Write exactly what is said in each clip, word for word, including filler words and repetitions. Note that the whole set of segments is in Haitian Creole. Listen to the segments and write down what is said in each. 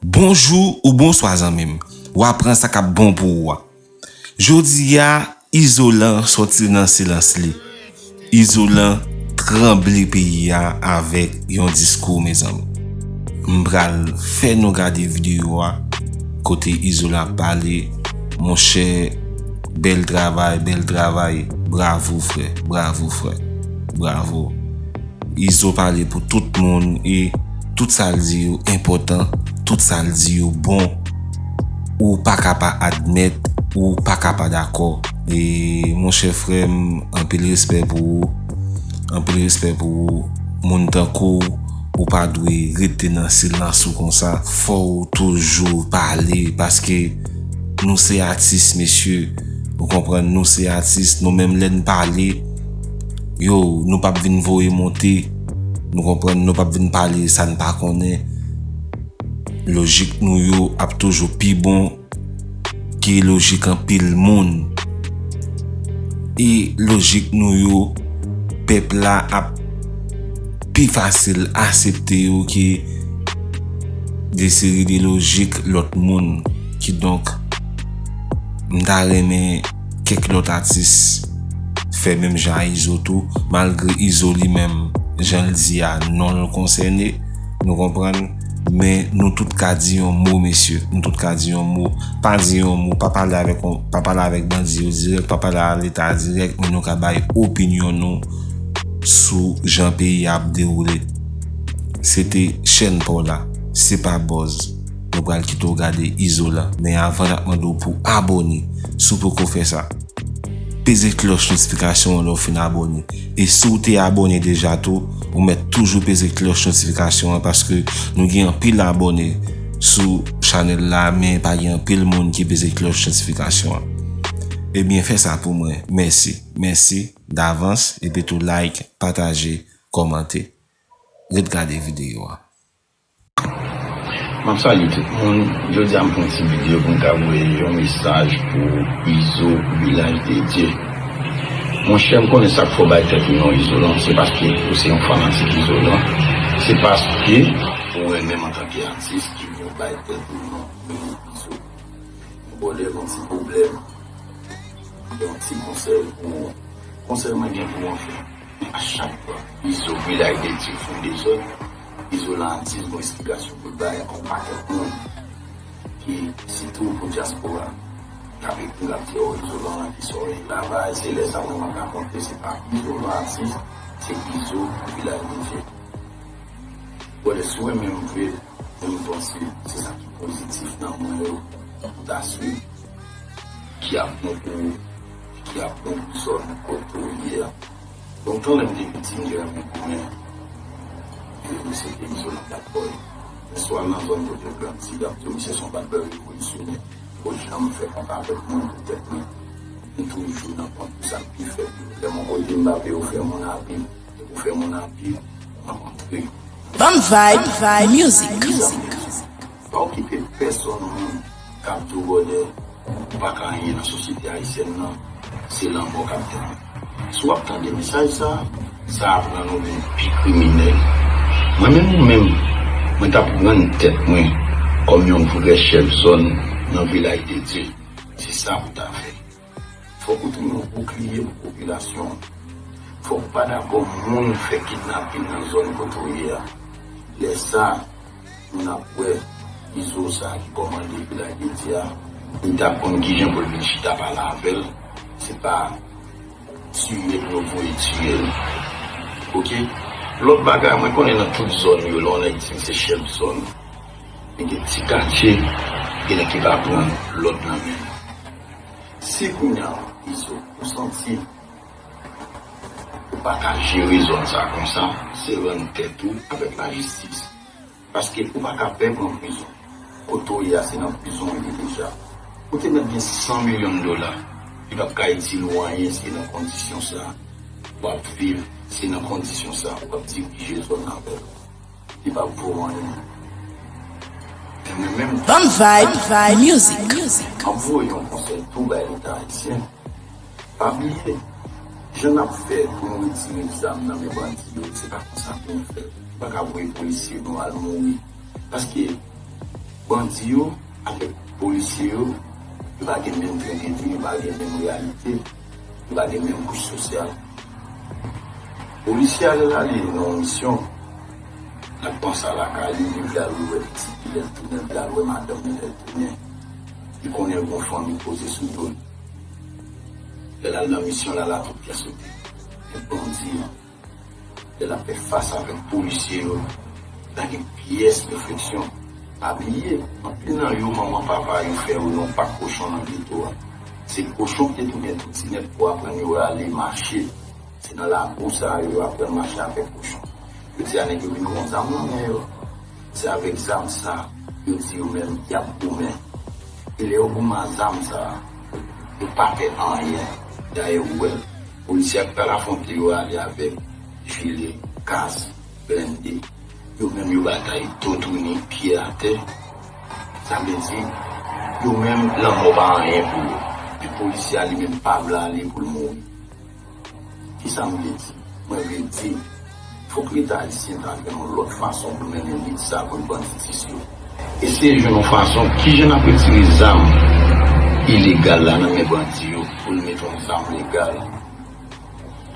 Bonjou ou bonswa zanmi m. W a pran sa k ap bon pou ou a. Jodi a, Izolan sòti nan silans li. Izolan tranble peyi a avèk yon diskou, mezanmi. M pral fè nou gade videyo a kote Izolan ap pale. Monchè, bèl travay, bèl travay. Bravo, frè. Bravo, frè. Bravo. Izo pale pou tout moun e tout sa l di yo enpòtan, tout sa l di yo bon. Ou pa ka pa admèt, ou pa ka pa dakò. E monchè frè m, anpil respè pou ou, anpil respè pou ou. Moun tankou w, ou pa dwe rete nan silans ou konsa. Fò w toujou pale, paske nou se atis, mesye. Ou konprann, nou se atis, nou menm lè n pale, yo, nou p ap vin voye monte. Nou konprann, nou p ap vin pale sa n pa konnen. Lojik nou yo ap toujou pi bon ke lojik anpil moun. E lojik nou yo, pèp la ap pi fasil asepte yo ke de seri de lojik lòt moun. Kidonk, m ta renmen kèk lòt atis fè menm jan a Izo tou, malgre Izo li menm, jan l di a, non l konsène, nou konprann, men nou tout ka di yon mo, mesye, nou tout ka di yon mo, pa di yon mo, pa pale avèk, pa pale avèk bandi yo dirèk, pa pale a Leta dirèk, men nou ka bay opinyon nou sou jan peyi a ap dewoule. Se te chèn pa w la, se pa buzz. Nou pral kite w gade Izolan, men avan n ap mande w pou abòne, si w poko fè sa. Peze klòch notifikasyon an lè w fin abòne. E si w te abòne deja tou, ou mèt toujou peze klòch notifikasyon an paske nou gen anpil abòne sou chanèl la, men pa gen anpil moun ki peze klòch notifikasyon an. Ebyen, fè sa pou mwen. Mèsi. Mèsi davans. Epi tou like, pataje, kòmante. Ret gade videyo a. M ap salye tout moun. Jodi a m fè yon ti videyo pou m ka voye yon mesaj pou Izo, Vilaj de Dye. Monchè, m konnen sa k fè w bay tèt ou non Izolan, se paske ou se yon fanatik Izolan. Se paske ou renmen m antanke atis ki vin bay tèt ou non Izo. M konnen yon ti pwoblèm. Gen yon ti konsèy pou ou. Konsèy mwen gen pou ou anfen. A chak fwa Izo, Vilaj de Dye fè yon dezòd, Izolan atis gon esplikasyon pou l bay ak yon pakèt moun ki sitou pou dyaspora k ap ekri l ap di, o, Izolan ki sòti lavaj, se lè sa mwen pa ka konte, se pa Izolan atis, se Izo, Vilaj de Dye. Bon, lè si w renmen m vre, men m panse se sa ki pozitif nan mwen yo ou ta swiv, ki ap bon pou ou, ki ap bon pou zòn kote w ye a. Lontan lè m te piti, m te renmen konnen ke misye te Izolan Bad Boy. Lè si w al nan zòn kote m grandi, y ap di w misye se yon bad boy revolisyonè. Ou janm fè kontak avèk moun poutèt mwen. M toujou nan kont pou sa m pi fè. Lè m kote m pa vle yo fè moun anpil. Depi w fè moun anpil, w ap antre. Bon vibe, vibe music. Pa okipe pèsonn moun k ap di w bòdè, ou pa ka anyen nan sosyete ayisyèn nan, se lanmò k ap tann ou. Si w ap tande mesaj sa, sa ap rann ou vin pi kriminèl. Mwen menm ou menm, mwen t ap rann tèt mwen kòm yon vrè chèf zòn nan Vilaj de Dye. Se sa pou ta fè. Fòk ou tounen yon boukliye pou popilasyon an. Fòk ou pa dakò moun fè kidnapin nan zòn kote w ye a. Lè sa, moun ap wè Izo sa ki kòmande Vilaj de Dye a, li t ap konn kijan pou l vin chita pale avè l. Se pa tiye pou yo voye tiye l. Oke? Lòt bagay, mwen konnen nan tout zòn yo, lè yon nèg di l se chèf zòn, li gen ti katye, gen nèg ki pa pran lòd nan men l. Si kounye a, Izo, ou santi ou pa ka jere zòn sa konsa, se rann tèt ou avèk lajistis. Paske ou pa ka pè pran prizon. Kote w ye a, se nan prizon w ye deja. Ou te mèt gen san milyon dola, li p ap ka itil ou anyen si nan kondisyon sa w ap viv, si nan kondisyon sa w ap dirije zòn avè l. Li p ap vo w anyen. E mwen menm, Bon vibe, vibe music. M ap voye yon konsèy tou bay Leta ayisyen. Pa bliye, jan n ap fè pou nou retire zam nan men bandi yo, se pa konsa pou nou fè. Nou pa ka voye polisye nou al mouri. Paske Bandi yo avèk polisye yo, yo pa gen menm tren de vi, yo pa gen menm reyalite, yo pa gen menm kouch sosyal. Polisye a, lè l ale nan yon misyon, l ap panse a lakay li, li vle al wè pitit li, lè l tounen, li vle al wè madanm li, lè l tounen. Li konnen l gon fanmi poze sou do l. Lè l al nan misyon, l al a tout kè sote. Men bandi an, lè l ap fè fas avèk polisye yo, pa gen pyès refleksyon. Pa bliye, anpil nan yo, manman, papa yo fè yo nan pak kochon nan geto a. Se kochon ki te tounen tout ti nèt pou aprann yo ale mache. Se nan labou sa a yo aprann mache avèk kochon. Yo di a nèg yo vin gen yon zam nan men yo. Se avèk zam sa a, yo di yo menm y ap goumen. E lè yo goumen ak zam sa a, yo pa pè anyen. Dayè, ou wè l, polisye a ki pral afwonte yo ale avèk jile, kas, blende. Yo menm yo batay, do tounen, pye atè. Sa vle di, yo menm, lanmò pa anyen pou yo. Men polisye a li menm pa vle ale pou l mouri. Kisa m vle di? Mwen vle di, fòk Leta ayisyen ta gen yon lòt fason pou l mennen lit sa kont banditis yo. Eseye jwenn yon fason kijan n ap retire zam ilegal la nan men bandi yo pou n mete yon zam legal.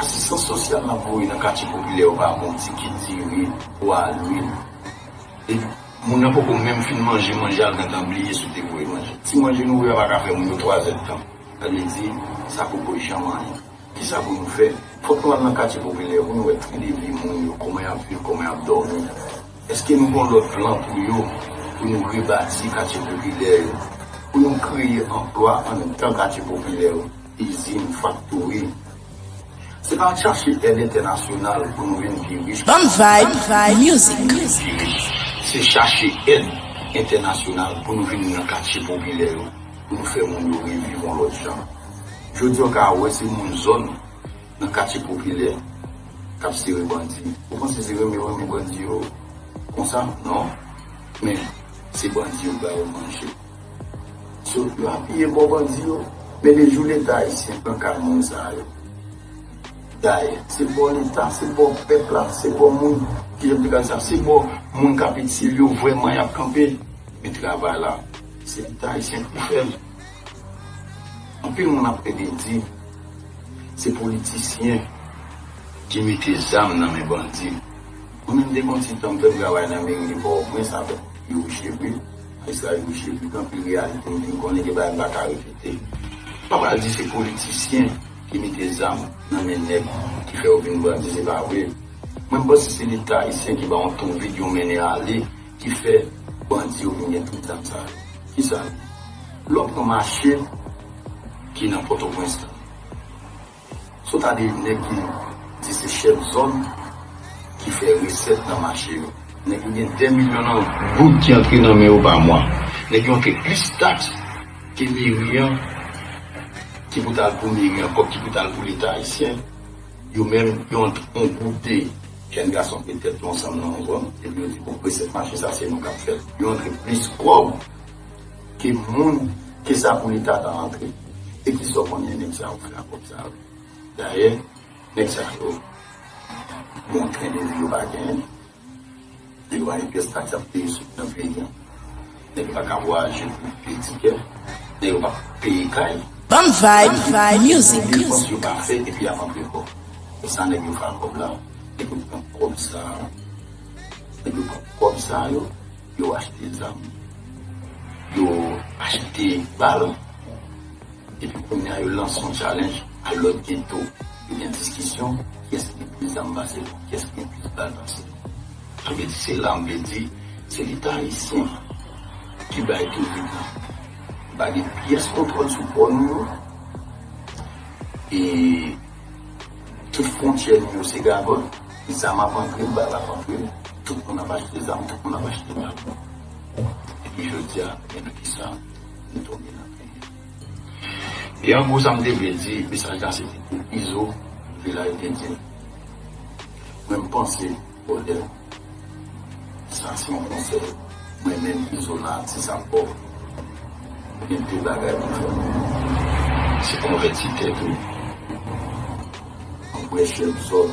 Asistans sosyal n ap voye nan katye popilè yo pa bon, ti kit diri, pwa, lwil. E moun nan poko menm fin manje, manje al gentan bliye si w te voye manje. Ti manje nou voye a pa ka fè moun yo twa zè d tan. Sa vle di, sa poko janm anyen. Kisa pou nou fè? Fòk nou al nan katye popilè yo pou nou wè tren de vi moun yo, kòman y ap viv, kòman y ap dòmi. Èske nou gen yon lòt plan pou yo, pou nou rebati katye popilè yo, pou nou kreye anplwa anndan katye popilè yo, izin, faktori? Se pa chache èd entènasyonal pou nou vin pi rich. Banm Vibe Music. Se chache èd entènasyonal pou nou vin nan katye popilè yo, pou nou fè moun yo reviv yon lòt jan. Jodi a, w ka wè se moun zòn nan katye popilè k ap sere bandi. Ou panse se renmen renmen bandi yo konsa? Non. Men, se bandi yo ba yo manje. So, yo apiye bò bandi yo. Men de jou Leta ayisyen pran kay moun sa yo. Dayè, se bò Leta, se bò pèp la, se bò moun ki jan m te ka di sa, se bò moun k ap itil yo vrèman y ap kanpe. Men travay la, se Leta ayisyen ki pou fè l. Anpil moun ap plede di, se politisyen ki mete zam nan men bandi. Mwen menm, te gon ti tan m fè m travay nan meri de Pòtoprens avèk Youri Chevry, majistra Youri Chevry, gen anpil reyalite m vin konnen, gen bagay m pa ka repete. M pa pral di se politisyen ki mete zam nan men nèg ki fè yo vin bandi, se pa vre. Mwen, m panse se Leta ayisyen ki ba yon tou vid, yon mennen ale, ki fè bandi yo vin gen tout zam sa yo. Kisa? Lè w pran mache ki nan Pòtoprens la, sot a de nèg ki di se chèf zòn ki fè resèt nan mache yo. Nèg yo gen dè milyon nan goud ki antre nan men yo pa mwa. Nèg yo antre plis taks ke meri an, ki pou t al pou meri an, kòb ki pou t al pou Leta ayisyen. Yo menm, yo antre yon gwoup de jèn gason petèt yo ansanm nan yon zòn, epi yo di, bon, resèt mache sa, se nou k ap fè l. Yo antre plis kòb ke moun, ke sa pou Leta ta antre. E kisa w konnen nèg sa yo fè ak kòb sa yo? Dayè, nèg sa yo, bon, tren de vi yo pa genyen. Nèg yo pa gen pyès taks y ap peye sou nan peyi an. Nèg yo pa ka vwayaje pou peye tikè. Nèg yo pa peye kay. Banm Vibe Music. Depans yo pa fè epi y ap antre kòb. E sa nèg yo fè ak kòb la? Nèg yo pran kòb sa, nèg yo pran kòb sa yo, yo achte zam, yo achte bal. Epi kounye a, yo lanse yon challenge a lòt geto. Yo gen diskisyon, kiyès ki gen plis zam pase lòt, kiyès ki gen plis bal pase lòt. Sa vle di, se la m vle di, se Leta ayisyen ki bay tou vid la. Pa gen pyès kontwòl sou pò nou yo. E tout fwontyè nou yo se gagòt. Zam ap antre, bal ap antre. Tout moun ap achte zam, tout moun ap achte bal. Epi jodi a, men nan kisa nou tonbe la. E an gwo, sa m te vle di, mesaj la se te pou Izo, vle la yo te di. Mwen, m panse, Odè, sa se yon konsèy. Mwen menm, Izo la, atis a pòv. Gen de bagay pou fè. Se konvèti tèt ou. Anbrèche zòn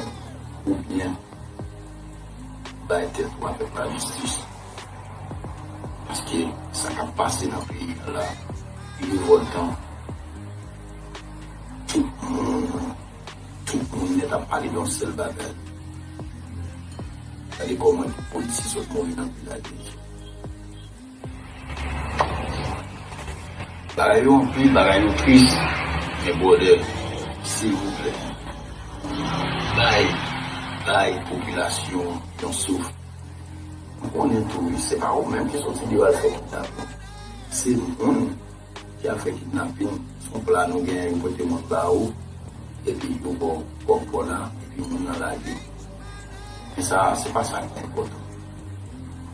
oubyen bay tèt ou avèk lajistis. Paske Sa k ap pase nan peyi a la, li revòltan. Tout moun, tout moun nèt ap pale de yon sèl bagay. Gade kòman polisye sot mouri nan Vilaj de Dye. Bagay yo anpil, bagay yo tris. Men brother, silvouplè, bay, bay popilasyon yon souf. M konnen tou, wi, se pa ou menm ki soti deyò al fè kidnapin. Se moun ki al fè kidnapin, se yon plan nou genyen, yo pote moun ba ou, epi yo ba w kòb kò la, epi moun nan lage. Men sa, se pa sa ki enpòtan.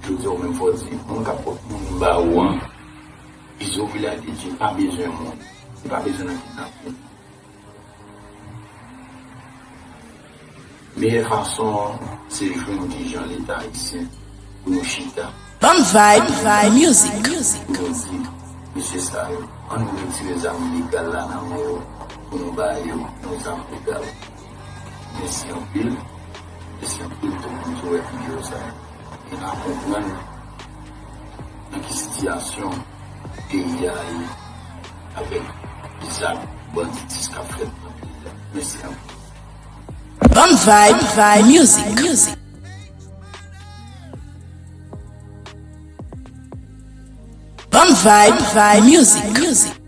Jodi a, ou menm fò w di, moun k ap pot moun ba ou an, Izo Vilaj de Dye pa bezwen moun. Li pa bezwen nan kidnapin. Meyè fason an, se jwenn kijan Leta ayisyen pou nou chita. Banm vibe, vibe, music. Pou nou di, mesye sa yo, ann nou retire zam ilegal la nan men yo, pou nou ba yo yon zam legal. Mèsi anpil. Mèsi anpil tout moun ki wè videyo sa yo. E n a konprann nan ki sitiyasyon peyi a ye avèk zak banditis k ap fèt nan peyi a. Mèsi anpil. Banm vibe, vibe, music. Banm vibe, vibe, music.